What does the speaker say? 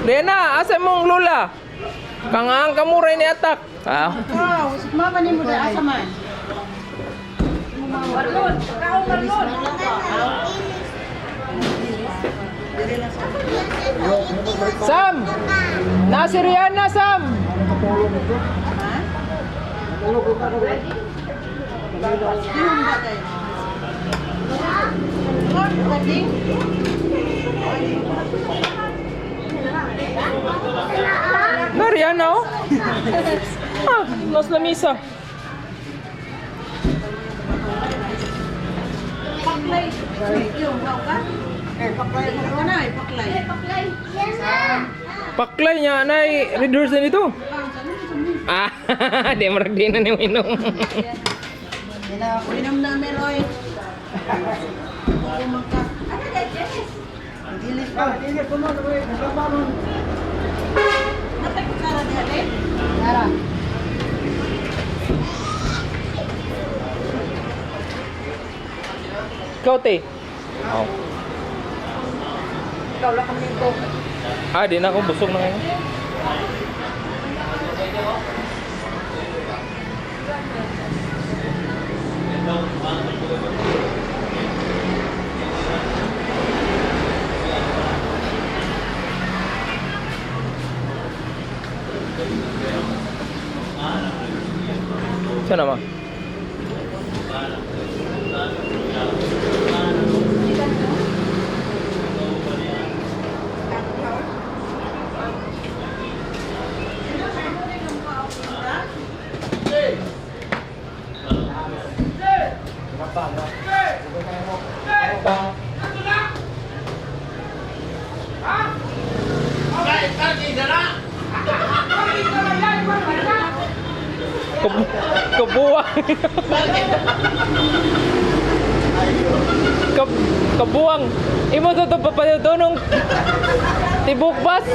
Rena, asa mong lula? Kangang kamuray ni atak. Ah. Wow, mama ni mo dahil asa man. Sam! Na si Rihanna, Sam! Yung ba tayo? Lord, Na Rihanna, oh. Ah, nos lamisa. Paklay. Yung wow ka? Eh, paklay mo na eh, paklay. Paklay niya, nay, readers na nito. Ah, di marag di na ni inom. Inom namin, Roy. Kumangka. Ano na, Jess? Natay ko kara diha, eh? Kara. Ikaw, te. Oh. Ikaw lang kami ko. Ah, di na ako busog na ngayon. Saan naman? Kabuang. Kabuang. Imo to to papadunong tibok bas.